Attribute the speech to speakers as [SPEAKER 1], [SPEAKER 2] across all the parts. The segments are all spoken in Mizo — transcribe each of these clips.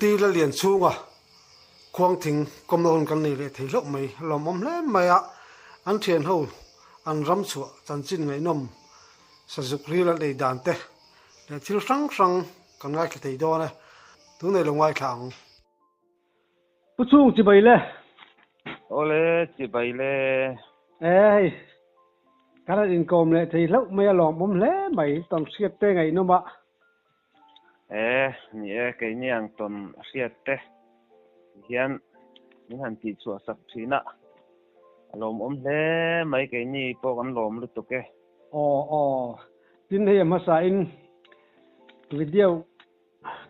[SPEAKER 1] T Lalianchhunga Khuangthing kawmna hun kan nei leh thei hlauh mai. Lawmawm hle mai a, an thian ho an ram chhuah chanchin ngaihnawm sazuk ril an ei dan te leh thil hrang hrang kan ngaithla thei dawn e, tunei lo ngaithla ang. Pu Chhung chibai le.
[SPEAKER 2] Awle chibai le.
[SPEAKER 1] E hei kan han inkawm leh thei hlauh mai a lawmawm hle mai tawn hriat te ngaihnawm a.
[SPEAKER 2] E ni e keini ang tawn hriat te hian min han tih chhuah sak thin a a lawmawm hle mai keini pawh kan lawm lutuk e.
[SPEAKER 1] Aw aw tin hei a hmasa in video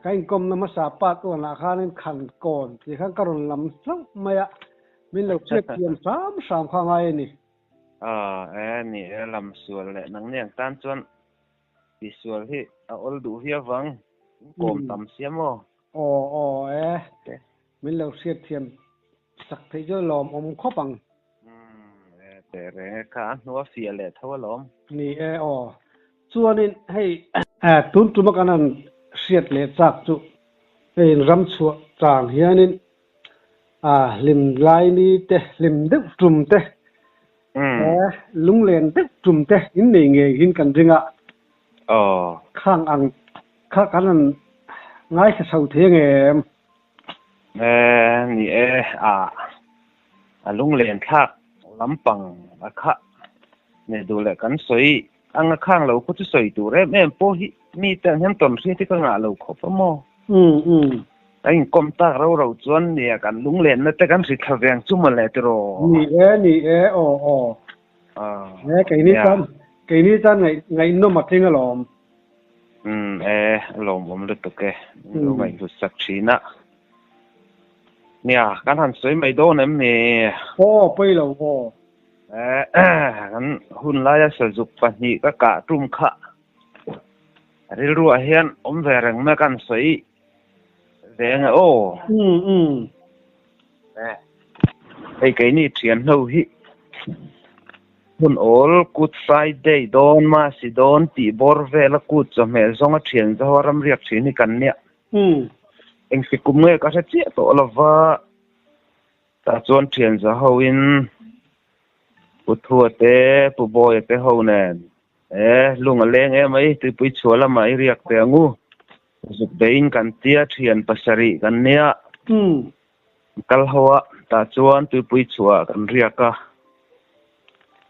[SPEAKER 1] Ka inkawmna hmasa part uanah khanin khan kawn tih khan ka rawn lam hlauh mai a, min lo hriat thiam hram hram kha ngai a ni.
[SPEAKER 2] Aw, e ni e, lam sual leh nangni ang tan chuan tihsual hi a awl duh viau vang, inkawm tam sia maw?
[SPEAKER 1] Aw, aw e, min lo hriat thiam sak theih chu lawmawm khawp ang.
[SPEAKER 2] Umm, e teh reng e kha, a hnua fiah leh tho alawm.
[SPEAKER 1] Ni e aw. Chuanin hei tun tuma kan han hriat leh chak chu hei ram chhuah chang hianin hlim lai ni te, hlim deuh tum te, lunglen deuh tum te in nei ngei hin kan ring a.
[SPEAKER 2] Aw.
[SPEAKER 1] Khang ang kha kan han ngaithla chho thei ang em?
[SPEAKER 2] E ni e, a a lunglen thlak lampang a kha nei duh leh kan sawi ang a khang lo khu chu sawi tur em em pawh hi mi te ang hian tawn hriat hi ka ngah lo khawp a maw. Kan inkawm tak ro ro chuan nia kan lunglenna te kan hri thla ve ang chu mawle tiraw.
[SPEAKER 1] Ni e ni e aw aw. E keini tan keini tan ngaih ngaihnawm a tling alawm.
[SPEAKER 2] Umm e, a lawmawm lutuk e, min lo ngaihhlut sak thin a. Nia, kan han sawi mai dawn em ni?
[SPEAKER 1] Aw, pawi lo aw.
[SPEAKER 2] E, kan hun laia sazuk pahnih ka kah tum kha rilruah hian awm ve reng mai kan sawi ve nge aw.
[SPEAKER 1] Umm umm.
[SPEAKER 2] E, hei keini thianho hi Hmun awl, Good Friday dawn, Masi dawn tih bawr vela kut chawhmeh zawnga thian zaho a ramriak thin hi kan nia. Engti kum nge ka hre chiah tawh lova, tah chuan thian zahoin Pu Thua te, Pu Bawia te ho nen e lung a leng em mai, tuipui chhuah lamah i riak teh ang u, zuk beiin kan tia thian pasarih kan nia. Kal ho a, tah chuan tuipui chhuah kan riak a.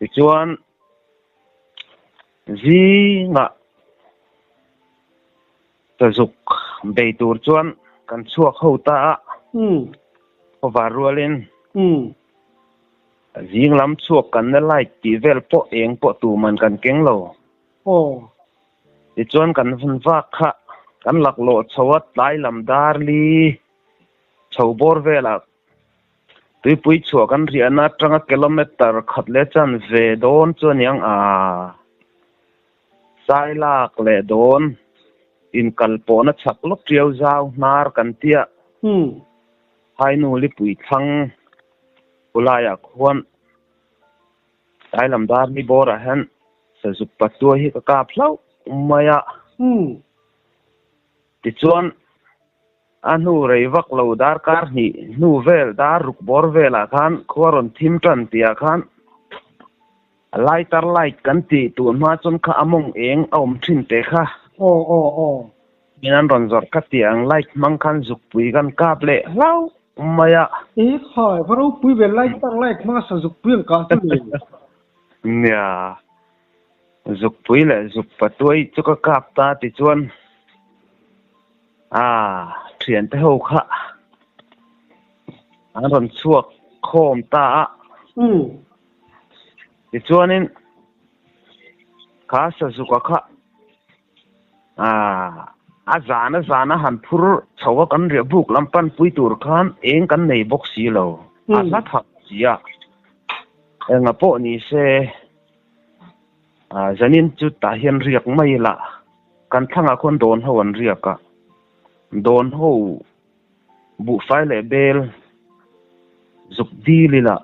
[SPEAKER 2] Tichuan, zingah sazuk bei tur chuan kan chhuak ho ta a, khawvar rualin zing lam chhuak kan na light tih vel pawh eng pawh tuman kan keng lo. Tichuan kan vak kha kan laklawh chho a, tlai lam dar li Chho bawr velah tuipui chhuah kan riahna atanga kilometer khat leh chan ve dawn chu a niang a, Sailak leh dawn inkal pawhna chhak lawk ṭiau zau hnar kan tia Hainu lipui thlang khulaiah khuan Tlailam dar ni bawrah hian sazuk patuai hi ka kap hlauh mai a. Tichuan, a hnu rei vak lo darkar hnih hnu vel dar ruk bawr velah khan khua rawn thim tan tihah khan a lighter light kan tih tun hma chuan kha a mawng eng a awm thin teh kha.
[SPEAKER 1] Aw aw aw.
[SPEAKER 2] Min an rawn zawrh kha tih ang light hmang khan zukpui kan kap leh hlauh mai a.
[SPEAKER 1] E khai, va ropui ve lighter light hmanga sa zukpui ang kah chu ni.
[SPEAKER 2] Nia. Zukpui leh zuk patuai chu ka kap ta tichuan ah thiante ho kha an rawn chhuak khawm ta a. Tichuanin kha sazuka kha ah a zan a zan a han phur chho a kan riah buk lam panpui tur khan eng kan nei bawk si lo a hla thak si a enga pawh ni se. Zanin chu tah hian riak mai ila, kan thlangah khuan dawn ho an riak a, dawn ho buhfai leh bel zuk dil ila,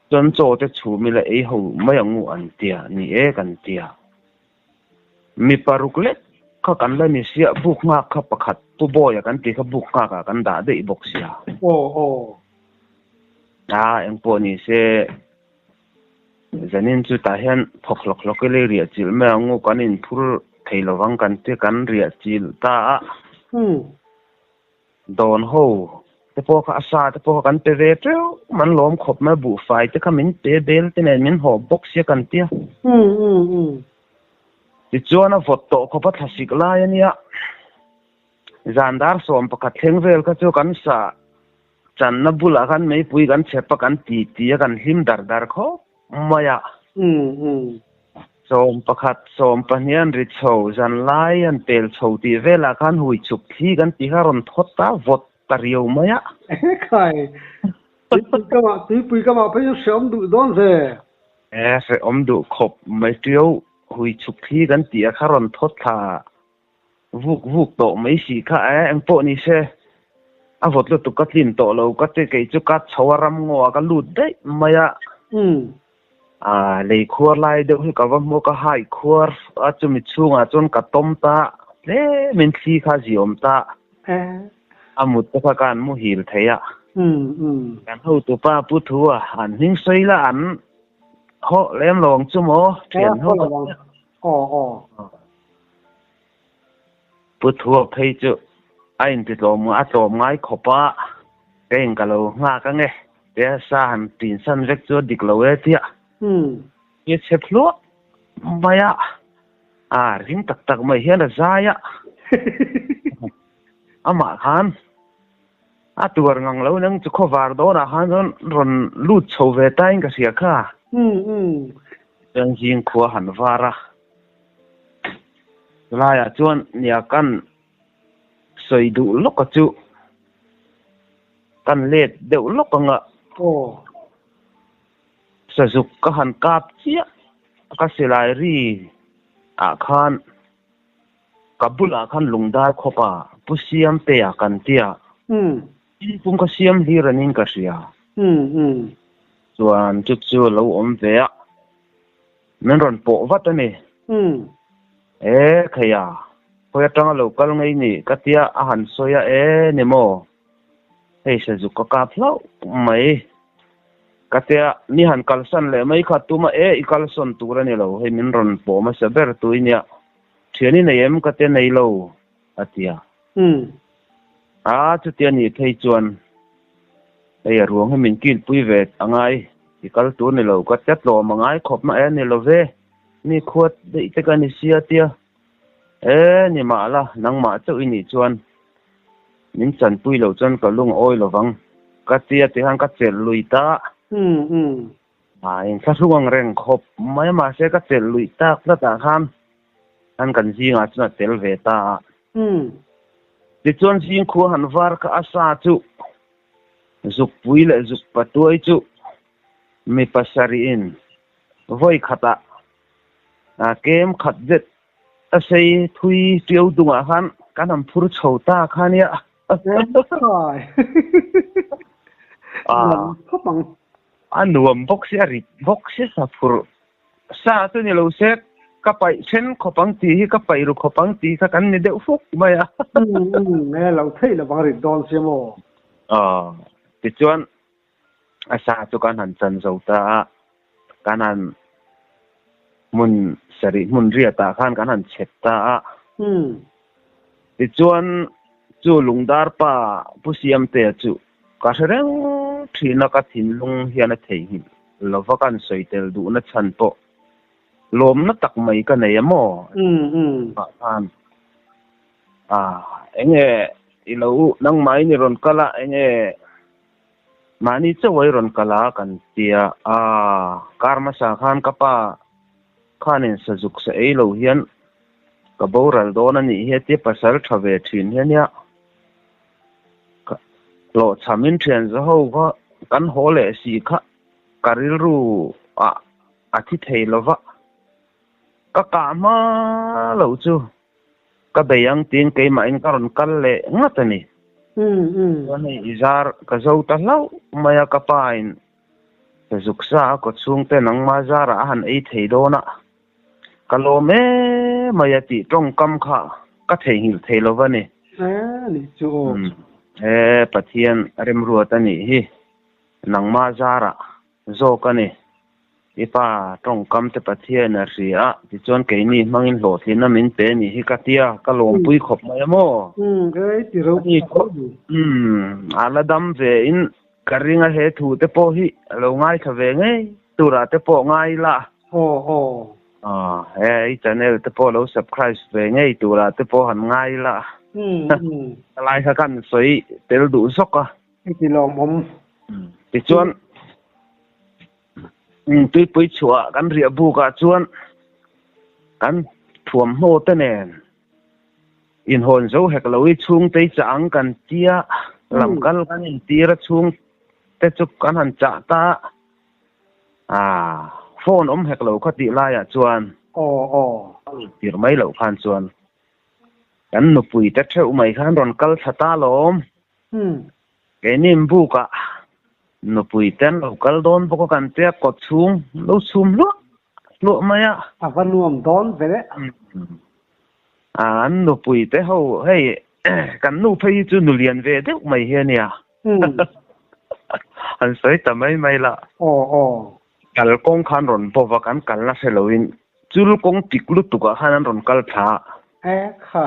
[SPEAKER 2] chuan chaw te chhum ila ei ho mai ang u an tia, ni e kan tia. Mi paruk lek. kha kan la ni sia buk nghak kha pakhat Pu Bawia kan tih kha buk nghakah kan dah daih bawk sia.
[SPEAKER 1] Aw aw.
[SPEAKER 2] A engpawh ni se zanin chu tah hian thawk hlawk hlawk ila i riah chilh mai ang u kan inphur thei lovang kan tia kan riah chilh ta a. Dawn ho te pawh kha a sa te pawh kha kan pe ve teuh man lawm khawp mai buhfai te kha min pe bel te nen min hawp bawk sia kan tia. Tichuan a vawt tawh khawp a thlasik lai a nia. Zan dar 11 thleng vel kha chu kan sa channa bulah khan meipui kan chhep a kan ti ti a kan hlim dar dar khawp mai a. 11, 12 an ri chho, zan lai an pel chho tih velah khan hui chhuk thli kan ti kha rawn thawt ta vawt ta riau mai a.
[SPEAKER 1] Ekhai, tuipui kamah, tuipui kamah phei chu hrehawm duh dawn ve.
[SPEAKER 2] E, hrehawm duh khawp mai ṭiau, hui chhuk thli kan tih a kha rawn thawt thla vuk vuk tawh mai si kha e, engpawh ni se a vawt lutuk ka tlin tawh lo ka ti kei chu ka chho a ram ngaw ah ka lut daih mai a. A lei khuar lai deuh hi ka va hmu a ka hai khuar a chumi chhungah chuan ka tawm ta tlem in thli kha a ziawm ta a mut te kha ka an muhil thei a. Kan hotupa Pu Thua an hming sawi la an hawh lem lo ang chu maw thian ho ka tia.
[SPEAKER 1] Aw aw.
[SPEAKER 2] Pu Thuak phei chu a intitlawm a tlawm ngai khawp a, ka in ka lo nghak ange tia sa han tin san vek chu a dik lo e tia. Tia chhe hluah mai a, a ring tak tak mai hian a zai a. Amah khan a tuar ngang lo nang chu khawvar dawnah khan chuan rawn lut chho ve tain ka hria kha. Chuan zing khua han var a, chulaiah chuan nia kan sawi duh lawk a chu kan let deuh lawk ang a. Sazuk ka han kap chiah ka silai ri ah khan ka bulah khan lungdai khawp a Pu Siamtea kan tia. Pum ka siam hlir anin ka hria. Chuan chu chu a lo awm ve a, min rawn pawh vat a ni. E kheia, khawi atanga lo kal ngei ni ka tia a han sawi a, e ni maw, hei sazuk ka kap hlauh mai ka tia, ni han kalsan leh mai kha tuma e i kalsawn tur a ni lo, hei min rawn pawh hmasa ber tui nia, thian i nei em ka tia nei lo a tia. A chutia nih phei chuan hei a ruang hi min kilpui ve a ngai, i kal tur ni lo ka tia tlawm a ngai khawp mah e ni lo ve, mi khuat daih te ka ni sia tia e ni mah la nangmah chauh i nih chuan min chanpui lo chuan ka lung a awi lo vang ka tia ti khan ka chelh lui ta. A inthlahrung ang reng khawp mai a mahse ka chelh luih tak tlat ah khan an kan zingah chuan a tel ve ta a. Tichuan zingkhua han var kha a sa chu zukpui leh zuk patuai chu mi pasarih in vawi khatah kem khat zet a sei thui ṭiau dungah khan kan han phur chho ta kha nia. A nuam bawk si a rit bawk si sa phur Sa chu ni lo se, ka paih then khawp ang tih hi ka paih ru khawp ang tih kha kan ni deuh fuk mai a.
[SPEAKER 1] Nge lo theih lovang rit dawn sia maw?
[SPEAKER 2] Aw, tichuan a sa chu kan han chan zo ta a, kan han hmun sarih hmun riatah khan kan han chhep ta a. Tichuan chu lungdar pa Pu Siamtea chu ka hre reng thin a, ka thinlung hian a theihnghilh lova kan sawi tel duhna chhan pawh lawmna tak mai ka nei a maw? Tah khan a enge i lo nangmahin i rawn kal a, enge mahni chauh a i rawn kal a kan tia a, kar hmasa khan ka pa khanin sazuk sa ei lo hian Ka boral dawn a nih hi a tia pasal tha ve thin hi a nia. Hlawhchhamin thian za ho kha kan haw leh si kha ka rilru ah a thi thei lo va. Ka kah hma lo chu ka bei ang tiin keimahin ka rawn kal leh ngat a ni. Chuan hei i zar ka zo ta hlauh mai a ka pa in sazuk sa a kaw chhungte nangma zarah a han ei thei dawn a. Ka lawm em mai a tih tawngkam kha. ka theihnghilh thei lo va ni.
[SPEAKER 1] Eh nih chu aw.
[SPEAKER 2] Eh Pathian remruat a nih hi nangmah zarah zawk a ni. I pa tawngkam te Pathian a hria a, tichuan keini hmangin hlawhtlinna min pe a nih hi ka tia, ka lawmpui khawp mai a maw?
[SPEAKER 1] Umm ei ti ro
[SPEAKER 2] Umm a la dam ve in ka ring a he thu te pawh hi a lo ngaithla ve ngei turah te pawh ngai ila.
[SPEAKER 1] Aw aw.
[SPEAKER 2] Aw he i channel te pawh lo subscribe ve ngei turah te pawh han ngai ila.
[SPEAKER 1] Umm umm.
[SPEAKER 2] Ka lai kha kan sawi tel duh zawk a.
[SPEAKER 1] I ti lawmawm.
[SPEAKER 2] Tichuan tuipui chhuah kan riah bukah chuan kan thuamhnaw te nen inhawn zo hek lo i chhungte i chah ang kan tia lam kal kan intir a chhungte chu kan han chah ta a phone awm hek lo kha tih laiah chuan tirh mai loh khan chuan kan nupui te theuh mai khan rawn kal thla ta lawm. Keini bukah nupui te an lo kal dawn bawk a kan tia kawt chhung lo chhum hluah hluah mai a.
[SPEAKER 1] A va nuam dawn ve le.
[SPEAKER 2] An nupui te ho hei kan nu phei hi chu nu lian ve deuh mai hi a nia. An sawi ta mai mai la.
[SPEAKER 1] Aw aw.
[SPEAKER 2] Kal kawng khan rawn bawk a kan kalna hre loin chul kawng tik lutukah khan an rawn kal thla a.
[SPEAKER 1] E kha.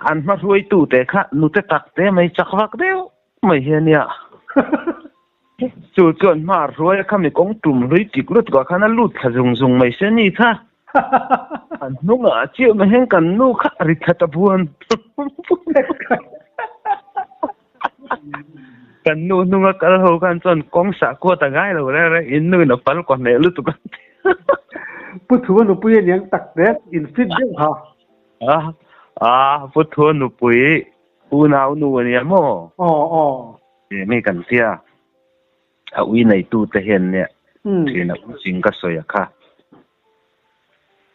[SPEAKER 2] An hma hruaitute kha nute tak te mai chak vak deuh mai hi a nia. Chu chuan hma hruaia kha mi kawng tum hlui tik lutuk ah khan a lut thla zung zung mai se ni kha. An hnungah a chiah mai hian kan nu kha a ri thla ta buan. Kan nu hnunga kal ho khan chuan kawng sah kuat a ngai lo reng reng, in nu in a pal kaw hneh lutuk a ti.
[SPEAKER 1] Pu Thua nupui a niang tak te in fit deuh kha.
[SPEAKER 2] A, a, Pu Thua nupui unau nu a nia maw?
[SPEAKER 1] Aw, aw.
[SPEAKER 2] Ti mi kan tia. A ui neitu te hian nia thin a u ching ka sawi a kha.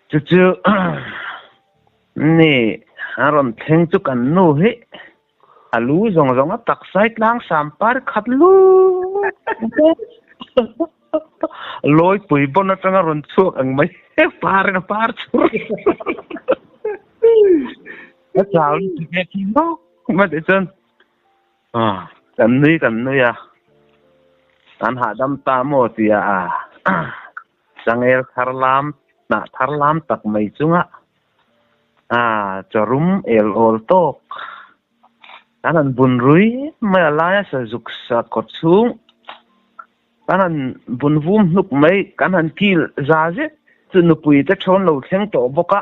[SPEAKER 2] Chu chu ni a rawn thleng chu kan nu hi a lu zawng zawng a taksai tlang sam par khat lu Lawipui pawn atanga rawn chhuak ang mai par in a par chur. A chau lutuk e khi maw ma tih chuan kan nui kan nui a kan hahdam ta maw tia a changel thar lam hnah thar lam tak mai chunga chaw rum el awl tawk kan han bun rui mai a laia sazuk sa kawt chhung Kan han bun vum hnuk mai, kan han kil za zet chu nupui te thawn lo thleng tawh bawk a.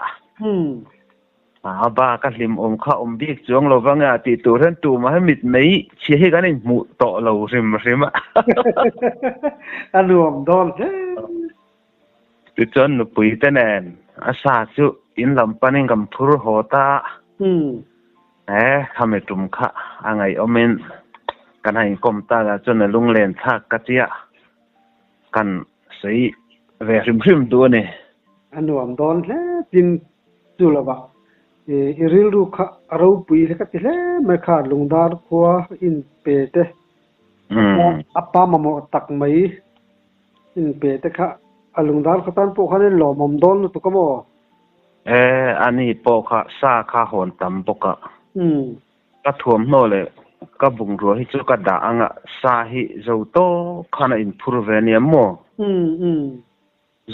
[SPEAKER 2] A ba ka hlim awm kha awm bik chuang lo va nge tih tur hian tumah hi mit mai chhia hi kan inhmuh tawh lo hrim hrim a.
[SPEAKER 1] A nuam dawn hle.
[SPEAKER 2] Tichuan nupui te nen a sa chu in lam panin kan phur haw ta a. He khami tum kha a ngaihawmin kan han inkawm tak ah chuan a lunglen thlak ka tia kan sawi ve hrim hrim duh a ni.
[SPEAKER 1] A nuam dawn hle tin chu lovah i rilru kha a ropui hle ka ti hle mai kha Lungdar khua in pe te a pa mamawh tak mai in pe te kha a Lungdar khaw tan pawh khanin lawmawm dawn lutuk a maw?
[SPEAKER 2] E, ani pawh kha sa kha hawn tam bawk a. Ka thuamhnaw leh ka bungrua hi chu ka dah ang a, sa hi zo tawk khan a inphur ve ania maw?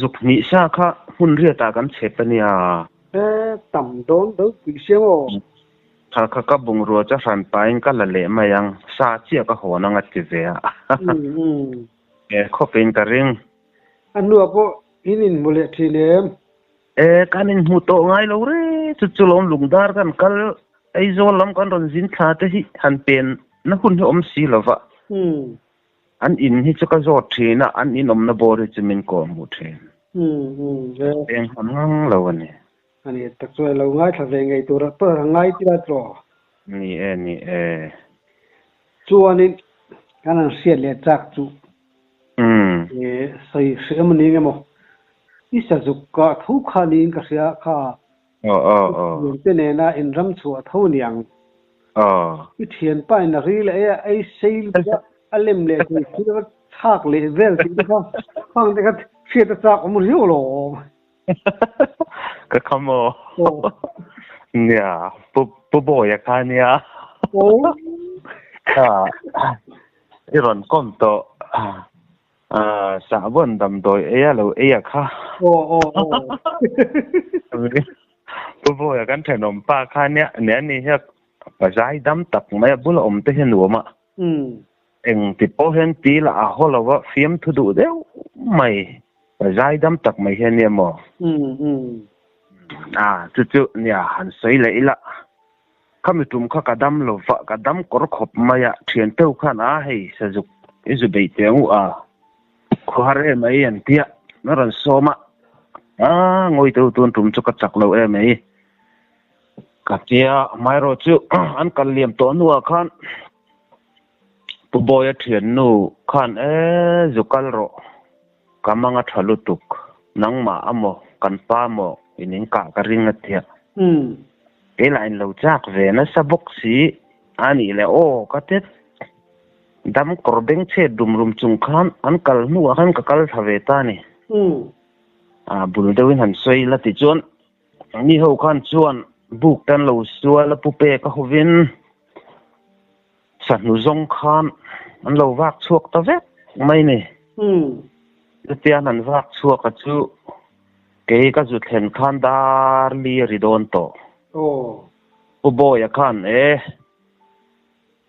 [SPEAKER 2] Zuk hnih sa kha hmun riatah kan chhep ania.
[SPEAKER 1] E, tam dawn do pui siam aw.
[SPEAKER 2] Kha kha ka bungrua chu hran pahin ka la leh mai ang, sa chiah ka hawn ang a ti ve a. E, khawpin ka ring.
[SPEAKER 1] A hnuah pawh in inhmu leh thin em?
[SPEAKER 2] E, kan inhmu tawh ngai lo re, chu chu lawm lungdar kan kal Aizawl lam kan rawn zin thla te hi han pen na hun hi awm si lo va. An in hi chu ka zawt thin a, an in awmna bawr hi chu min kawh hmuh thin. Peng han ngang lo a ni.
[SPEAKER 1] A ni tak chuan lo ngaithla ve ngei tur a pawh a ngai tir a tlaw.
[SPEAKER 2] Ni e, ni e.
[SPEAKER 1] Chuanin kan han hriat leh chak chu E sawi hre emaw ni emaw i sazuk ka tho kha niin ka hria kha thian te nena in ram chhuah tho niang. I thianpa in a ri leh e a ei sei lutuk a, a lem leh thei thil a chhak leh vel tih te kha khang te kha hriat a chak awm riau lo.
[SPEAKER 2] Ka kham aw. Nia, pu pu Bawia kha nia.
[SPEAKER 1] Oh.
[SPEAKER 2] Kha i rawn kawm tawh. Ah, sahbawn damdawi ei a lo ei a kha.
[SPEAKER 1] Aw aw aw.
[SPEAKER 2] Pu Bawia kan thenawm pa kha nia, nia ni hian pazai dam tak mai a bula awm te hi nuam a. Eng ti pawh hian ti lah a haw lo a, fiamthu duh deuh mai, pazai dam tak mai hian nia maw? Ah, chu chu nia han sawi leh ila. Khami tum kha ka dam lo va, ka dam kawr khawp mai a, thian teuh khan a hei sazuk i zu bei teh ang u a, khuahar em mai an tia, na rawn sawm a, a ngawi teuh tun tum chu ka chak lo em mai ka tia, amaherawh chu an kal liam tawh hnuah khan Pu Bawia thiannu khan e zu kal rawh, ka mang a tha lutuk, nangmah amaw kan pa maw in in kah ka ring a tia. Kei lah in lo chak ve nasa bawk si a nih le aw ka tet. Dam kawr beng chhet rum rum chung khan an kal hnuah khan ka kal thla ve ta ni. A bul deuhin han sawi la tichuan Mi ho khan chuan buk tan lo sual a pu pek a hovin sahnu zawng khan an lo vak chhuak ta vek mai ni. Chutia an han vak chhuak a chu kei ka zu thlen khan dar li a ri dawn tawh. Pu Bawia khan e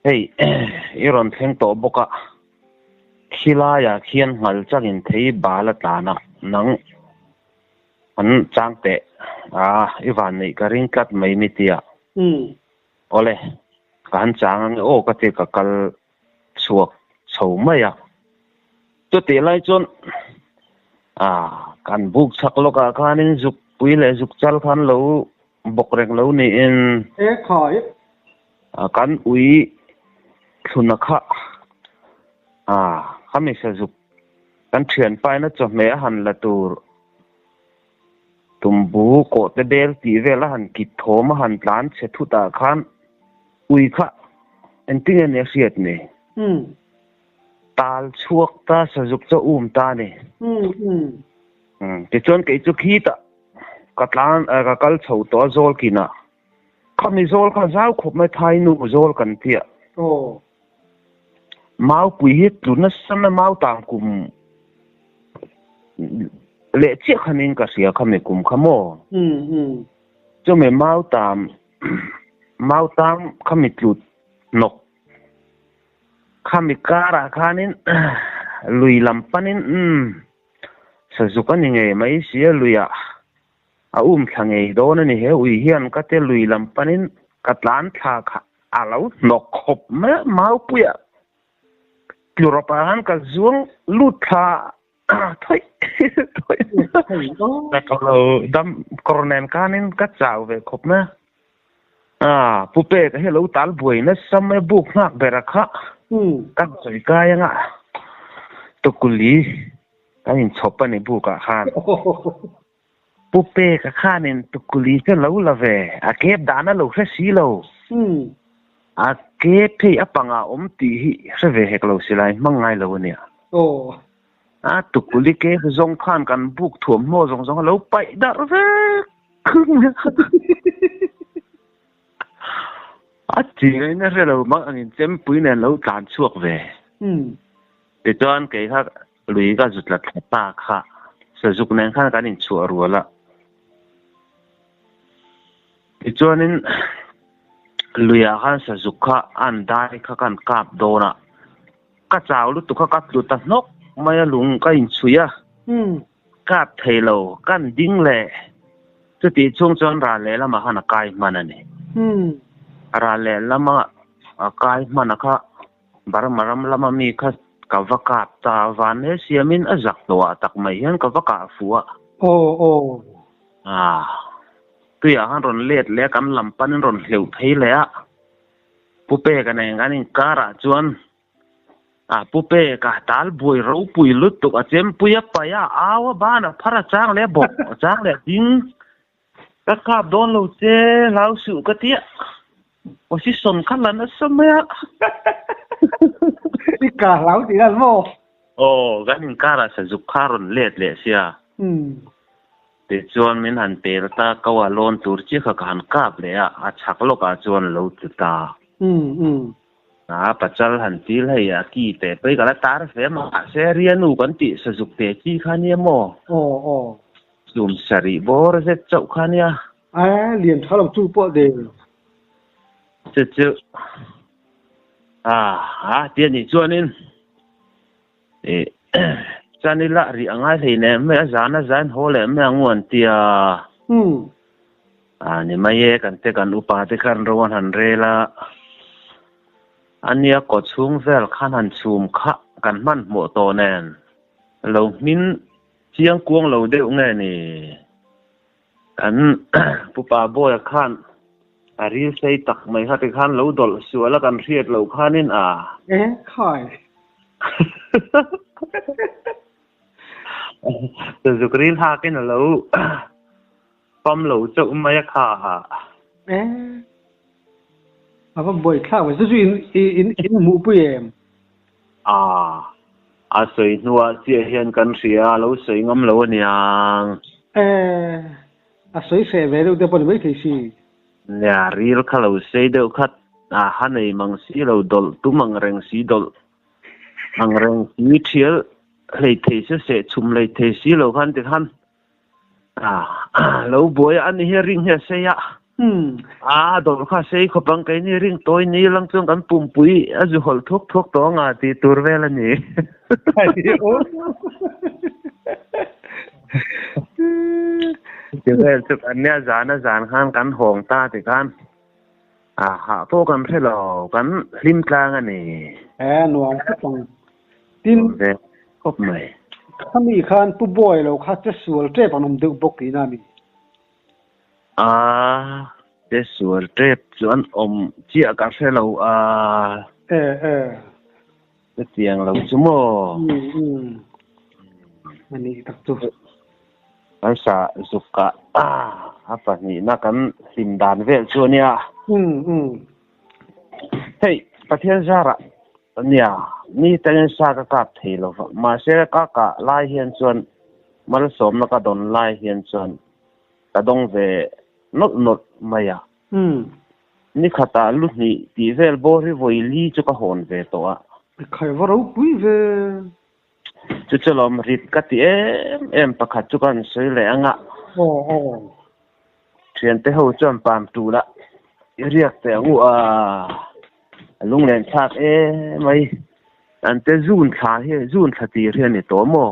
[SPEAKER 2] hei i rawn thleng tawh bawk a, khilaiah khian nghal changin thei bal a tlan a, nang An chang teh a, i van neih ka ring tlat mai mi tia. Awle, ka han chang ange aw ka ti ka kal chhuak chho mai a. Chutih lai chuan a kan buk chhak lawkah khanin zuk pui leh zuk chal khan lo bawk reng lo niin.
[SPEAKER 1] E khai.
[SPEAKER 2] Kan ui thluna kha a khami sazuk Kan thianpaina chawhmeh a han la tur tumbu kawhte bel tih vel a han kit thawm a han tlan chhe thut ah khan ui kha engtin nge nia hriat ni? Tal chhuak ta sazuk chu a um ta a ni. Tichuan kei chu khitah ka tlan ka kal chho tawh a zawl kinah khami zawl kha zau khawp mai thainu zawl kan tia. Maupui hi tlu nasa mai mau tang kum leh chiah khanin ka hria khami kum kha maw? Chumi mau tam mau tang khami tlu hnawk khami karah khanin lui lam panin umm sazuk a ni ngei mai sia luiah A um thla ngei dawn a ni he ui hian ka te lui lam panin ka tlan thla kha a lo hnawk khawp mai a, Maupuia tlu rawp ah khan ka zuang lut thla thawih thawih ka lo dam kawr nen khanin ka chau ve khawp mai a, a pu peka hi a lo tal buai nasa mai a buk nghak ber a kha kan sawi kai anga tukuli Kan inchhawp a ni bukah khan. Pu Peka khanin tukuli chu lo la ve, a kep dan a lo hre si lo. A kep hei a pangah awm tih hi hre ve hek lo si lai, hmang ngai lo a nia. A tukuli kep zawng khan kan buk thuamhnaw zawng zawng a lo paih darh vek. A chiain a hre lo mang angin chempui nen lo tlan chhuak ve. Tichuan kei kha lui ka zu tla thla ta kha sazuk nen khan kan inchhuah rual a. Tichuanin luiah khan sazuk kha an dai kha kan kap dawn a, ka chau lutuk kha ka tlu ta hnawk mai a lung ka inchhui a, kap thei lo kan ding leh chutih chhung chuan ral lehlamah khan a kai hman a ni. Ral lehlama a kai hman a kha Burma ram lama mi kha ka va kap ta van he siamin a zak tawh ah tak mai hian ka va kah fuh a.
[SPEAKER 1] Aw aw.
[SPEAKER 2] Ah. Tuiah khan rawn let leh a kan lam panin rawn hleuh phei leh a. Pu Peka nen kan inkar ah chuan ah Pu Peka tal buai ropui lutuk a chempui a paih a, au a ban a phar a chang leh a bawk a chang leh a ding. Ka kap dawn lo che hlau suh ka tia position kha la nasa mai a.
[SPEAKER 1] I ka hlau tih dan maw?
[SPEAKER 2] Aw, kan inkar ah sazuk kha rawn let leh sia. Tichuan min han pel ta, ko a lawn tur chiah kha ka han kap leh a, a chhak lawkah chuan a lo tlu ta. A pachal han til hei a ki teh pawh hi ka la tar ve a, mahse Rianu kan tih sazuk teh chi kha nia maw?
[SPEAKER 1] Aw aw.
[SPEAKER 2] Chum sarih bawr zet chauh kha nia.
[SPEAKER 1] A lian tha lo chu pawh de.
[SPEAKER 2] Chu chu a a ti a nih chuanin ih chuan ila rih a ngai hlei leh mai a zan a zain haw leh mai ang u an ti a. A ni mai e kan te kan upa te khan ro an han rel a. A nia kaw chhung vel khan han chhum kha kan hmanhmawh tawh nen lo hmin chiang kuang lo deuh nge ni. Kan pupa Bawia khan a ril sei tak mai kha tikhan lo dawlh sual a kan hriat loh khanin a.
[SPEAKER 1] E khai.
[SPEAKER 2] Zuk ril hakin a lo pam lo chauh mai a kha.
[SPEAKER 1] E a va buai thlak ve chu chu in in in hmuhpui em?
[SPEAKER 2] A a sawi hnuah chiah hian kan hria a lo sawi ngam lo aniang.
[SPEAKER 1] E a sawi hreh ve deuh te pawh ni maithei si.
[SPEAKER 2] Nia ril kha lo sei deuh khat a ha nei mang si lo dawlh tum ang reng si dawlh ang reng si thial hlei thei se seh chhum hlei thei si lo khan tikhan A lo buai a ni hi ring hi a sei a. A dawr kha a sei khawp ang keini ring tawi ni lang chuan kan pumpui a zu hawlh thuak thuak tawh anga tih tur vel a ni. Ti vel chu kan nia zan a zan khan kan hawng ta ti khan a hah pawh kan hre lo kan hlim tlang a ni.
[SPEAKER 1] E nuam khawp ang. Tin,
[SPEAKER 2] Ve khawp mai.
[SPEAKER 1] Khami khan Pu Bawi lo kha che sual tep an awm deuh bawk tihna a ni.
[SPEAKER 2] A, che sual tep chu an awm chiah ka hre lo a.
[SPEAKER 1] E, e.
[SPEAKER 2] Chutiang lo chu maw?
[SPEAKER 1] Um, um. A nih tak chu.
[SPEAKER 2] Kan sa zuk kah a pahnihna kan hlim dan vel chu a nia.
[SPEAKER 1] Um, um.
[SPEAKER 2] Hei, Pathian zarah Nia, ni tengin sa ka kap thei lo va, mahse ka kah lai hian chuan malsawmna ka dawn lai hian chuan ka dawng ve nawlh nawlh mai a. Ni khatah lu hnih tih vel bawr hi vawi li chu ka hawn ve tawh a.
[SPEAKER 1] Khai va ropui ve.
[SPEAKER 2] Chu chu lawm rit ka ti em em pakhat chu ka han sawi leh ang a.
[SPEAKER 1] Aw aw.
[SPEAKER 2] Thiante ho chuan pam tul a i riak teh ang u a, a lunglen thlak emai. An te zun thla hi zun thla tir hi a ni tawh maw?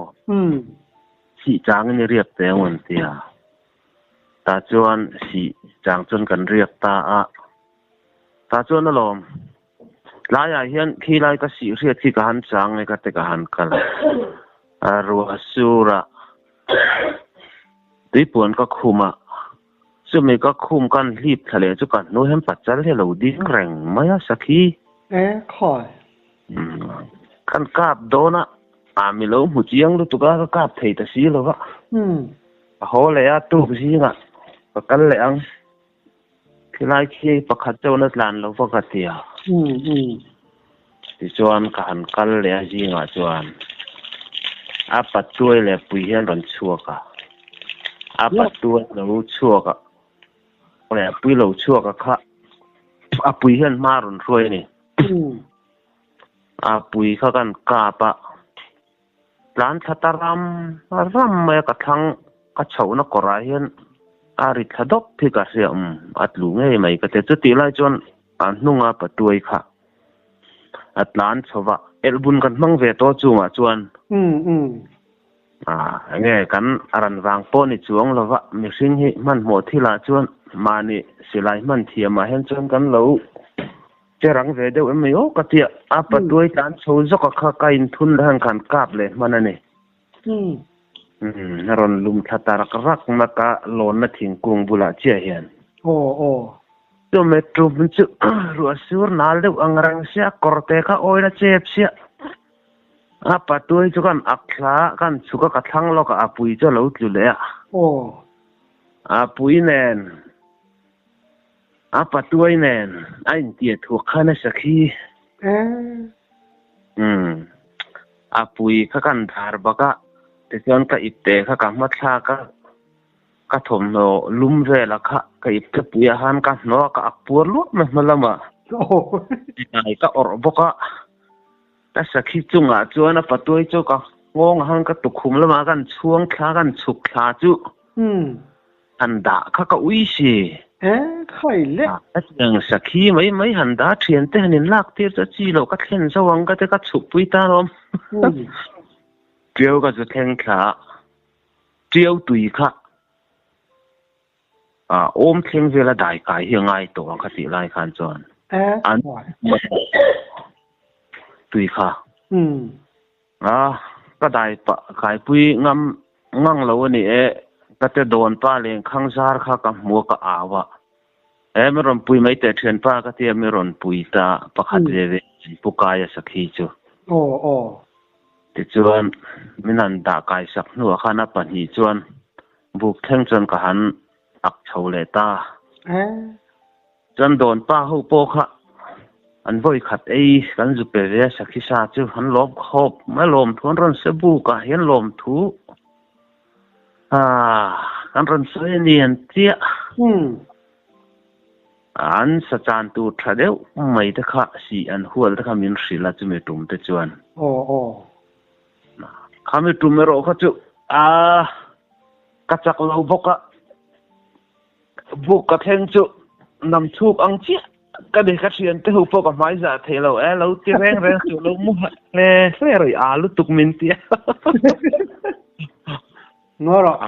[SPEAKER 2] Sih changin i riak teh ang u an ti a. Tah chuan sih chang chuan kan riak ta a. Tah chuan alawm. Tlaiah hian khi lai ka sih hriat khi ka han chang e ka te ka han kal a ruah surah tuipuan ka khum a, chumi ka khum kan hlip thla leh chu ka hnu hian pachal hi a lo ding reng mai a sakhi.
[SPEAKER 1] E khawi.
[SPEAKER 2] Kan kap dawn a, a mi lo hmu chiang lutuk a ka kap thei ta si lo va. Ka haw leh a tuk zingah ka kal leh ang. Khilai khi pakhat chauhna tlan lo va ka ti a. Tichuan ka han kal leh a zingah chuan a patuai leh pui hian rawn chhuak a. A patuai lo chhuak a leh pui lo chhuak a kha a pui hian hma rawn hruai a ni. A pui kha kan kap a. Tlan thla ta ram ram mai a ka thlang ka chhohna kawrah hian a ri thla dawp hi ka hria um a tlu ngei mai ka ti chutih lai chuan a hnunga patuai kha a tlan chho va elhbun kan hmang ve tawh chungah chuan enge kan ran vang pawh ni chuang lova mihring hi hmanhmawh thilah chuan mahni silai hman thiamah hian chuan kan lo Che rang ve deuh em mai aw ka tia, a patuai tlan chho zawk a kha ka inthun leh han khan kap leh hman a ni. Umm, a rawn lum thla ta rak rak na ka lawnna thingkung bulah chiah hian.
[SPEAKER 1] Aw aw.
[SPEAKER 2] Chu metro hmun chu ruah sur nal deuh ang reng sia, kawr te kha awina chep sia. A patuai chu kan ak thla a, kan chhuk a ka thlang lawk a, a pui chu a lo tlu leh a.
[SPEAKER 1] Aw.
[SPEAKER 2] A pui nen. A patuai nen a intiah thuak kha nasa khi. Umm. A pui kha kan dar bak a, tichuan ka ipte kha ka hma thlak a. Ka thawmhnaw lum vela kha ka ip thlapui ah khan ka hnawh a, ka ak puar luah mai hma lamah silai ka awrh bawk a. Ka sakhi chungah chuan a patuai chu ka nghawng ah khan ka tukhum lamah kan chhuang thla kan chhuk thla chu han dah kha ka ui si.
[SPEAKER 1] E khai le.
[SPEAKER 2] Hetiang sakhi mai mai han dah thian te han in lak tir chu a chi loh ka thlen zo ang ka ti ka chhuk pui ta alawm. Tiau ka zu thleng thla a. Tiau tui kha awm thleng vela dai kai hi a ngai tawh ang kha tih lai khan chuan an tui kha a ka dai pah kaipui ngam ngang lo a ni e ka te dawn pa leng khang zar kha ka hmu a ka au a e mi rawn pui mai teh thianpa ka tia mi rawn pui ta pakhat ve ve pu kaia sakhi chu.
[SPEAKER 1] Aw aw.
[SPEAKER 2] Tichuan, min han dah kaisak hnuah khan a pahnih chuan buk thleng chuan ka han ak chho leh ta. Chuan dawn pa ho pawh kha an vawi khat ei kan zu pe ve a, sakhi sa chu an lawm khawp mai lawm thu an rawn se bukah hian lawm thu kan rawn sawi a ni an tia. An sa chan tur tha deuh mai te kha sih an hual te kha min hrilh a chumi tum te chuan.
[SPEAKER 1] Aw aw.
[SPEAKER 2] Khami tum erawh kha chu a ka chak lo bawk a, buk ka thleng chu nam chhuk ang chiah ka ni ka thian te ho pawh ka hmai zah thei lo e lo ti reng reng chu lo mu hle hle rawih a lutuk min ti a.
[SPEAKER 1] Ngaw rawh.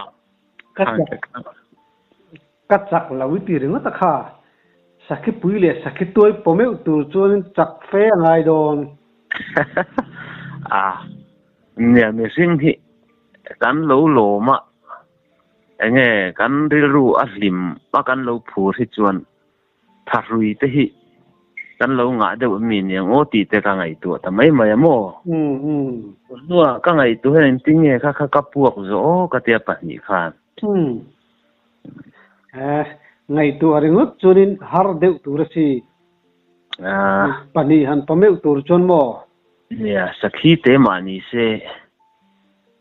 [SPEAKER 1] Ka chak. Ka chak lo i ti ringawt a kha. Sakhi pui leh sakhi tuai pawh meuh tur chuanin chak fe a ngai dawn.
[SPEAKER 2] A, nia mihring hi kan lo lawm a, enge kan rilru a hlim a kan lo phur hi chuan thahrui te hi kan lo ngah deuh em mi niang aw tih te ka ngaihtuah ta mai mai a maw? Hnuah ka ngaihtuah hian engtin nge kha kha ka puak zawh aw ka tia pahnih khan.
[SPEAKER 1] Ngaihtuah ringawt chuanin har deuh tur a si. Pahnih han pa meuh tur chuan maw?
[SPEAKER 2] Nia, sakhi te mah ni se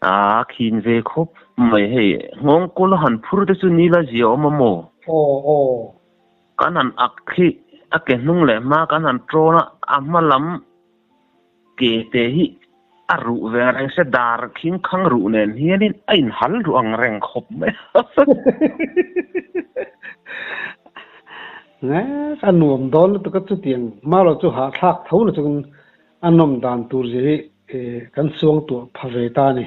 [SPEAKER 2] a khin ve khawp mai hei. Nghawng kawl a han phur te chu ni la zia awm a maw?
[SPEAKER 1] Aw aw.
[SPEAKER 2] Kan han ak khi a ke hnung leh hma kan han tawn a, a hma lam ke te hi a ruh ve reng se dar khing khang ruh nen hianin a inhal ruh ang reng khawp mai a.
[SPEAKER 1] Nge a nuam dawn lutuk a chutiang hma lo chu hahthlak tho na chuan a nawm dan tur zia hi kan suang tuah pha ve ta a ni.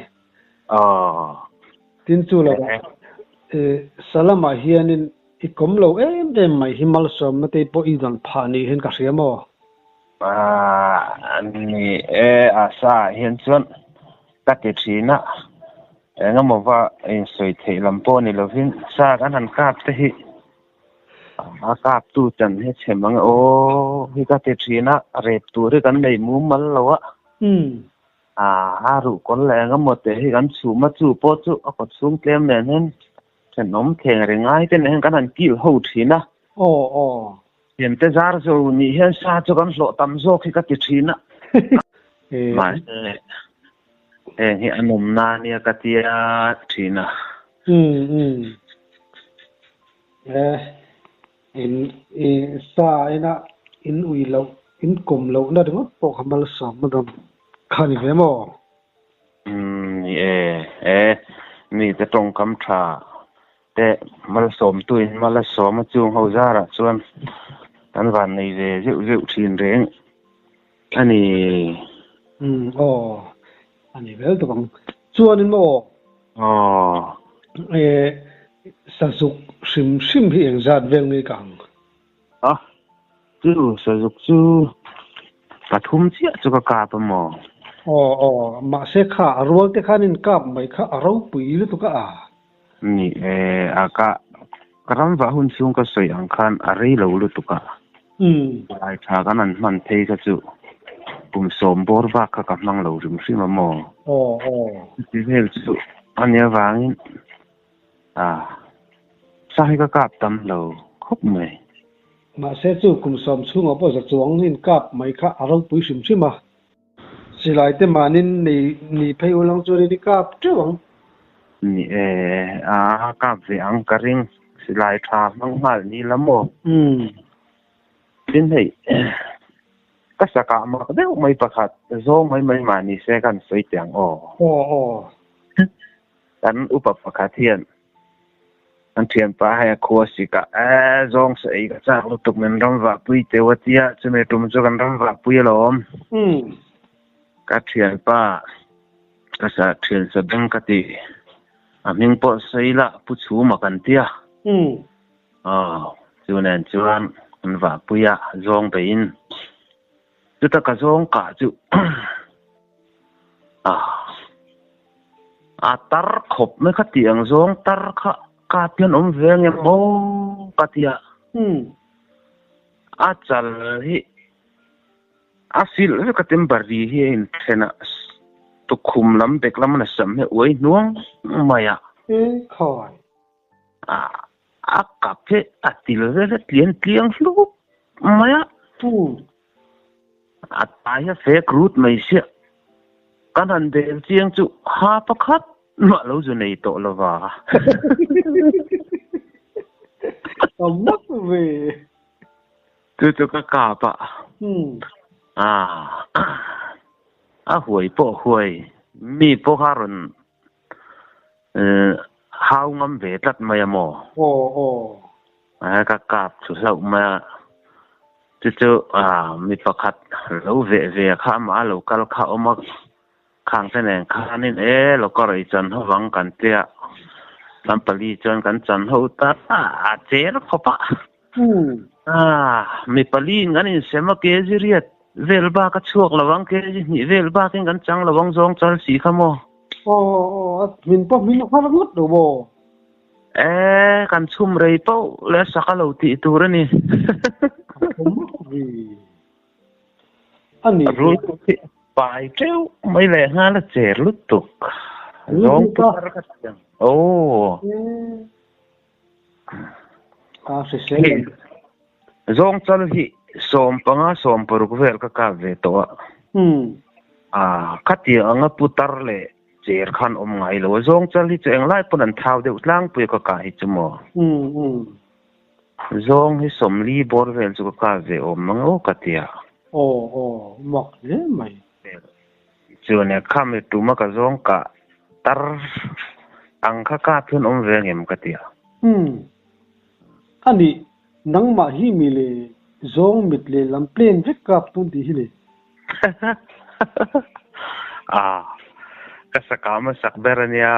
[SPEAKER 1] Tin chu lo ah Salamah hianin i kawm lo em em mai hi malsawmna te pawh i dawn phah ni hian ka hria maw?
[SPEAKER 2] A ni e, a sa ah hian chuan ka ti thin a, engemaw va insawi theih lam pawh ni lovin sa kan han kap te hi a kap tu chan hi chhe mang e aw hi ka ti thin a, rep tur hi kan nei mumal lo a, a ruh kawl leh engemaw te hi kan chhum a, chu pawh chu a kawt chhung tlem nen hian thenawm thleng ri ngai te nen hian kan han kil ho thin a.
[SPEAKER 1] Aw aw.
[SPEAKER 2] Thiante zar zo nih hian sa chu kan hlawh tam zawk hi ka ti thin a. Mahse heng hi a nawmna ania ka tia thin a.
[SPEAKER 1] Umm umm. Eh in i sa ina in ui loh in kawm lohna ringawt pawh kha malsawmna dam kha ni ve maw?
[SPEAKER 2] Umm ni e e mite tawngkam tha te malsawmtuin mal a sawm a chung ho zarah chuan kan van nei ve zeuh zeuh thin reng a ni.
[SPEAKER 1] Umm aw a ni vel tawp ang. Chuanin maw?
[SPEAKER 2] Aw.
[SPEAKER 1] E sazuk hrim hrim hi engzat vel nge ka ang?
[SPEAKER 2] A, chu sazuk chu pathum chiah chu ka kap a maw?
[SPEAKER 1] Aw aw, mahse kha a rual te khan in kap mai kha a ropui lutuk a a.
[SPEAKER 2] Ni e, a ka ka ram vah hun chhung ka sawi ang khan a rei lo lutuk a. Palai tha kan han hman phei kha chu kum sawm bawr bak kha ka hmang lo hrim hrim a maw?
[SPEAKER 1] Aw aw.
[SPEAKER 2] Chuti vel chu a nia vangin A, sa hi ka kap tam lo khawp mai.
[SPEAKER 1] Mahse chu kum sawm chhungah pawh za chuang in kap mai kha a ropui hrim hrim a. Silai te mahnin nei ni phei ulang chuan in i kap teuh ang.
[SPEAKER 2] Ni e, a kap ve ang ka ring. Silai tha hmang nghal ni la maw?
[SPEAKER 1] Umm.
[SPEAKER 2] Tin hei, ka sakah mak deuh mai pakhat zawng mai mai mah ni se kan sawi teh ang aw.
[SPEAKER 1] Aw aw.
[SPEAKER 2] Kan upa pakhat hian an thianpa hei a khua sikah e zawng sa ei ka chak lutuk min ram vahpui teu a tia chumi tum chu kan ram vahpui alawm.
[SPEAKER 1] Umm.
[SPEAKER 2] Ka thianpa ka sa thian sa beng ka ti a hming pawh sawi la Pu Chhuma kan tia.
[SPEAKER 1] Umm.
[SPEAKER 2] Aw chu nen chuan kan vahpui a zawng beiin chuta ka zawng kah chu a tar khawp mai kha tih ang zawng tar kha kap hian awm ve ang em maw ka ti a. A chal hi a silh vek a tin bari hi a inthen a tukhum lam bek lam a sam hi a uai hnuang mai a.
[SPEAKER 1] E khai.
[SPEAKER 2] A kap hi a til vel a tlian tliang hlup mai a. A tai hi a fek rut mai sia. Kan han bel chiang chu ha pakhat mah lo zu nei tawh lo va.
[SPEAKER 1] A mak ve.
[SPEAKER 2] Chu chu ka kap a. A huai pawh huai. Mi pawh kha rawn Hau ngam ve tlat mai a maw?
[SPEAKER 1] Aw aw.
[SPEAKER 2] A ka kap chu hlauh mai a. Chu chu mi pakhat lo veh ve kha amah a lo kal kha awm a, khang te nen khanin e lo ka rawi chan ho vang kan tia kan pali chuan kan chan ho ta a cher khawp a. Mi pali in kan insem a kg riat vel bak a chhuak lo ang kg hnih vel bakin kan chang lo ang zawng chal si kha maw.
[SPEAKER 1] Aw aw a hmin pawh hmin a nghal ngawt lo maw?
[SPEAKER 2] E kan chhum rei pauh leh a sak a lo tih tur a ni.
[SPEAKER 1] A ni.
[SPEAKER 2] Rul pai teuh mai leh nghal a cher lutuk. Zawng putar ka ti ang. Aw. Zawng chal hi 15 16 vel ka kap ve tawh a. Khatiang anga putar leh cher khan awm ngai lo a. Zawng chal hi chu englai pawn an thau deuh tlangpui a ka kah hi chu maw. Zawng hi 40 bawr vel chu ka kap ve awm mang aw ka tia.
[SPEAKER 1] Aw aw mak hle mai.
[SPEAKER 2] Chuan e khami tuma ka zawng kah tar ang kha kap hian awm ve angem ka ti a.
[SPEAKER 1] Umm. A nih, nangmah hi mi le zawng mit leh lam plan vek kap tun tih hi le.
[SPEAKER 2] Ah, ka sakah hmasak ber a nia.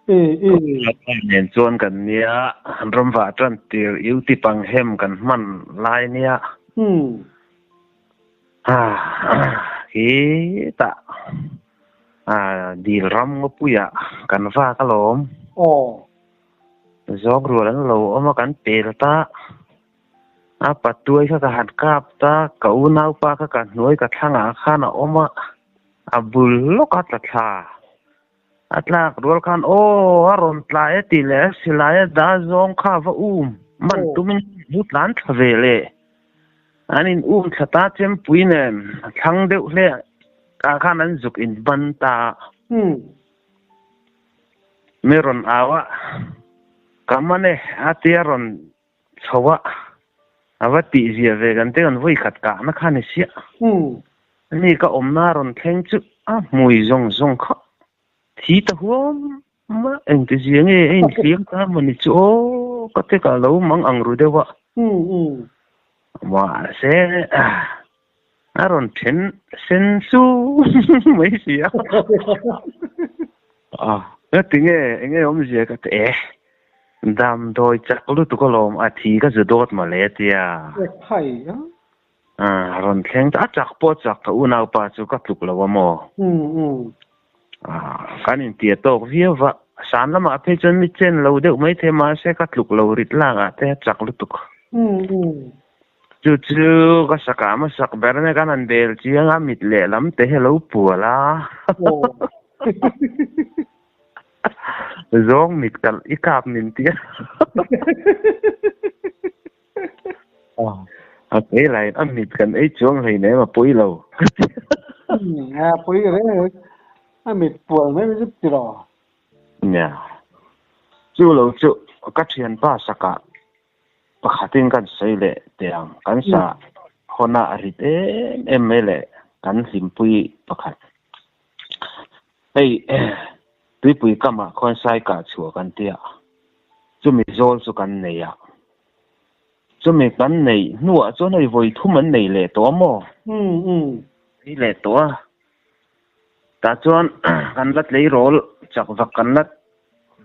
[SPEAKER 1] E, e.
[SPEAKER 2] Nen chuan kan nia, ramvah tan tir iu ti pang hem kan hman lai nia.
[SPEAKER 1] Umm.
[SPEAKER 2] Khitah dil ram ngawpuiah kan vak alawm.
[SPEAKER 1] Aw.
[SPEAKER 2] Zawk rual an lo awm a kan pel ta. A patuai kha ka han kap ta, ka unaupa kha ka hnuai ka thlangah khan a awm a, a bul lawk a tla thla. A tlak rual khan aw a rawn tlai a tih leh a silai a dah zawng kha a va um man tumin lu tlan thla ve le. An in um thla ta chempui nen a thlang deuh hle ah khan an zuk in ban ta. Mi rawn au a, ka man e a tia rawn chho a, a va tih zia ve kan te kan vawi khat kahna kha ni siah. Ani ka awmna a rawn thleng chu a hmui zawng zawng kha thi ta huam a, engti zia nge a inhliam ta maw ni chu aw ka te ka lo mang ang ru deuh a. Mahse a rawn then sen su mai si a. Ka ti nge enge awmzia ka ti e. Damdawi chak lutuk alawm a thi ka zu dawt mawle a tia.
[SPEAKER 1] E khai a.
[SPEAKER 2] A rawn thleng ta a chak pawh chak ka unaupa chu ka tluk lo a maw. Kan intia tawk viau va, san lamah phei chuan mi chen lo deuh mai thei mahse ka tluk lo rit lakah te a chak lutuk. Chu chu ka sakah hmasak ber ania kan han bel chiang a mit lehlam te hi a lo pual a. Zawng mit kalh i kap min ti a. A kei laiin a mit kan ei chuang hleinem a pawi lo.
[SPEAKER 1] A pawi reng reng a mit pual mai mai chu ti lo.
[SPEAKER 2] Nia. Chu lo chu ka thianpa sakah pakhatin kan sawi leh teh ang. Kan sa hawna a rit em em mai leh kan hlimpui pakhat. Hei tuipui kamah khuan sai kah chhuah kan tia. Chumi zawl chu kan nei a. Chumi kan neih hnuah chuan hei vawi thum an nei leh tawh a maw? Nei leh tawh a. Tah chuan kan la tleirawl chak vak kan la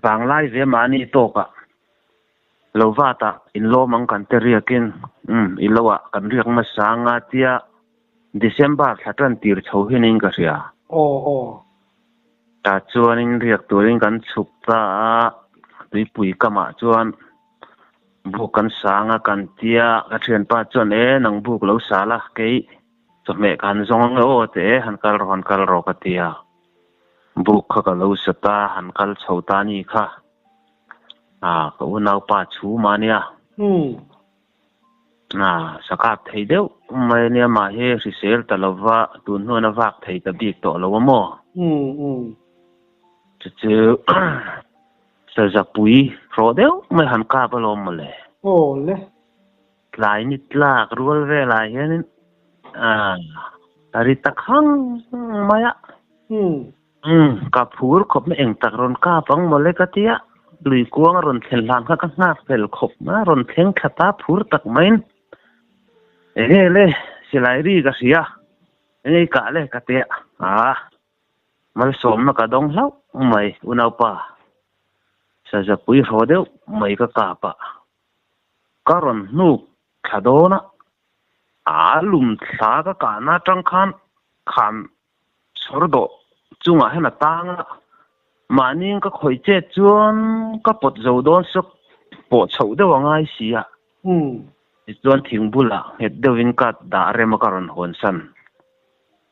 [SPEAKER 2] vanglai ve mahni tawkah lo vatah inlawm ang kan te riakin umm i lo ah kan riak hmasa anga tia December thla tan tir chho hianin ka hria.
[SPEAKER 1] Aw aw.
[SPEAKER 2] Tah chuanin riak turin kan chhuk ta a, tuipui kamah chuan buk kan sang a kan tia ka thianpa chuan e nang buk lo sa la kei Chawhmeh ka han zawng ang e aw te han kal rawh han kal rawh ka ti a, buk kha ka lo sa ta han kal chho ta ni kha ah ka unaupa chhum a nia. Ah sa kap thei deuh mai ania mah hi hrisel ta lova tun hnuan a vak thei ta bik tawh lo a maw? Chu chu sazapui hrawh deuh mai han kap alawm mawle.
[SPEAKER 1] Aw le.
[SPEAKER 2] Tlai ni tlak rual velah hianin a ri tak hang mai a. Ka phur khawp mai, eng tak rawn kap ang mawle ka ti a. Lui kuang a rawn thlen hlan kha ka nghak fel khawp mai a, rawn thleng thla ta phur tak maiin. Enge le silai ri ka hria, enge i kah le ka ti a. Aa malsawmna ka dawng hlauh mai unaupa, sazapui hraw deuh mai ka kap a. Ka rawn hnuk thla dawn a, a lum thla ka kahna atang khan khan sawr dawh chungah hian a tang a, mahniin ka khawih chet chuan ka pawt zo dawn sawk pawh chhoh deuh a ngai si a. Tichuan thing bulah nghet deuhin ka dah rem a ka rawn hawn san.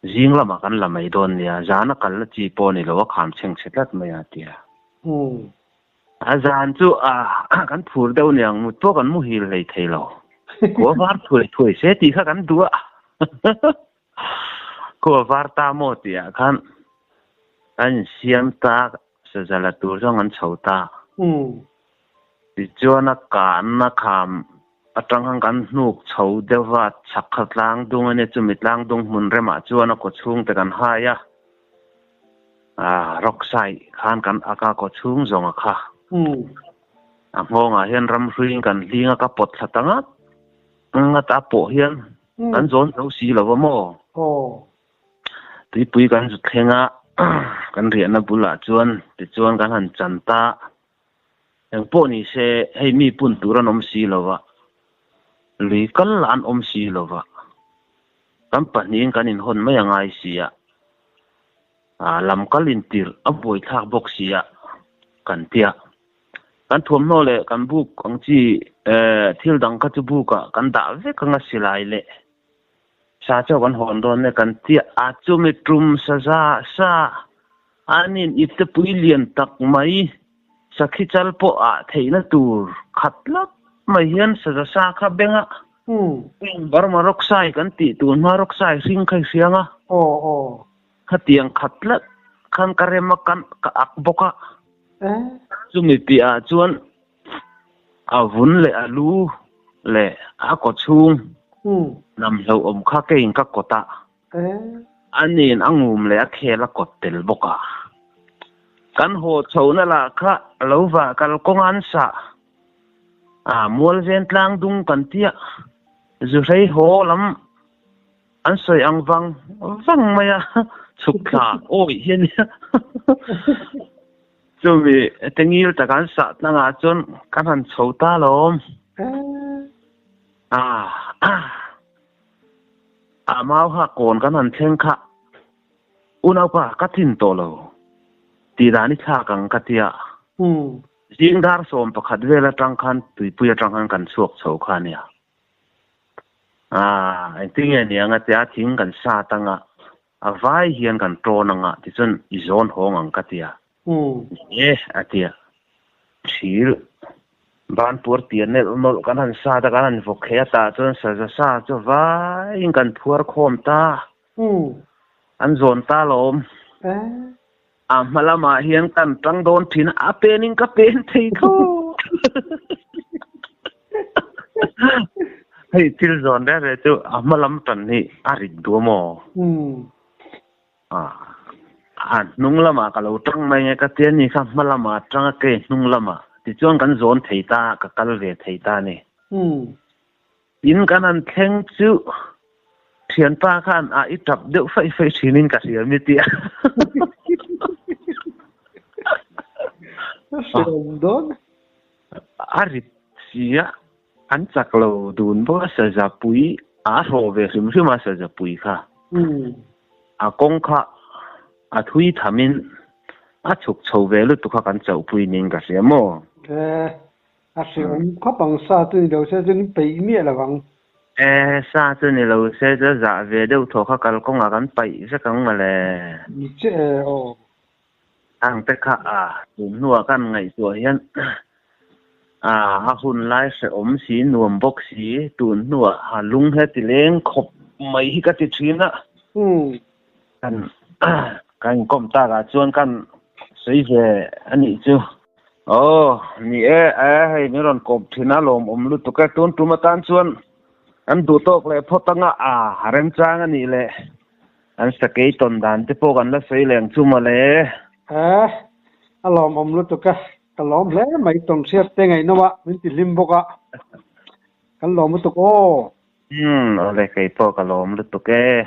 [SPEAKER 2] Zing lamah kan la mai dawn nia, zana kalna chi pawh a ni lo a kham chhengchhe tlat mai a ti a. A zan chu a kan phur deuh niang mut pawh kan muhil hlei thei lo. Khua var thuai thuai se tih kha kan duh a. Khua var ta maw tih ah khan an insiam ta saza la tur zawng an chho ta. Tichuan a kahna kham atang khan kan hnuk chho deuh va chhak kha tlang dung a nia chumi tlang dung hmun remah chuan a kawchhung te kan hai a. Rock sai khan kan ak a kaw chhung zawng a kha. A nghawngah hian ram hruiin kan hling a ka pawt thla ta ngat ngat a pawh hian kan zawn zo si lo va maw? Tuipui kan zu thleng a, kan riahna bulah chuan tichuan kan han chan ta. Eng pawh ni se hei mi pun tur an awm si lo va, lui kal lah an awm si lo va. Kan pahnihin kan inhawn mai a ngai si a, lam kal intirh a buaithlak bawk si a, kan ti a. Kan thuamhnaw leh kan buk ang chi thil dang kha chu bukah kan dah vek ang a silai leh sa chaw kan hawn dawn e kan ti a. A chumi tum saza sa anin ipte pui lian tak mai sakhi chal pawh ah theihna tur khat lap mai hian saza sa kha benga Burma rawksai kan tih tur hma rawksai hring kha i hriang a.
[SPEAKER 1] Aw aw.
[SPEAKER 2] Khatiang khat tlat khan ka rem a kan ka ak bawk a. Chumi piahah chuan a vun leh a lu leh a kaw chhung hnam hlauhawm kha keiin ka kawt a. Aniin a ngum leh a khel a kawt tel bawk a. Kan haw chhohna lah kha lo vah kalkawng an sah. A Mualven tlang dung kan tia Zuhrei haw lam an sawi ang vang vang mai a, chhuk thla awih hi a nia. Chumi tengil tak an sah tlangah chuan kan han chho ta alawm. A a mau kha kawn kan han thleng kha unaupa ka tlin tawh lo tih dan i thlak ang ka tia. Zing dar 11 vel atang khan tuipui atang khan kan chhuak chho kha a nia. Aaa engtin nge ni anga tia thing kan sat anga a vai hian kan tawn anga tichuan i zawn hawng ang ka tia. E a tia. Thil ban puar tia nelh nawlh kan han sat a kan han vawk thei a tah chuan saza sa chu vaiin kan phuar khawm ta. An zawn ta alawm. A hma lamah hian kan tang dawn thin a, a penin ka pen thei thlawt. Hei thil zawn reng reng chu a hma lam tan hi a rit duh a maw? A hnung lamah ka lo tang mai nge ka tia ni kha hma lamah tang a ke hnung lamah tichuan kan zawn thei ta ka kal ve thei ta a ni. In kan han thleng chu thianpa khan a i tap deuh faih faih thinin ka hria mi tia. A rit si a, an chak lo dun bawk a saza pui a hrawh ve hrim hrim a saza pui kha. A kawng kha a thui thamin a chhuk chho ve lutuk kha kan chauhpui niin ka hria maw?
[SPEAKER 1] A hreawm khawp ang sa chu ni lo se chuan in peih miah lo ang.
[SPEAKER 2] E, sa chu ni lo se chu zah ve deuh thaw kha kalkawngah kan paih vek ang mawle.
[SPEAKER 1] Ni che e aw.
[SPEAKER 2] Ang te kha a, tun hnuah kan ngaihtuah hian a, a hun lai hreawm si nuam bawk si tun hnuah a lung he ti leng khawp mai hi ka ti thin a. Kan ka inkawm takah chuan kan sawi ve a nih chu. Aw, ni e, e hei min rawn kawp thin a lawmawm lutuk e, tun tum atan chuan an duh tawk leh phawt anga a remchang a nih leh an sakei tawn dan te pawh kan la sawi leng chu mawle.
[SPEAKER 1] E, a lawmawm lutuk e, ka lawm hle mai tawn hriat te ngaihnawm a, min ti hlim bawk a, kan lawm lutuk aw.
[SPEAKER 2] Umm, awle kei pawh ka lawm lutuk e.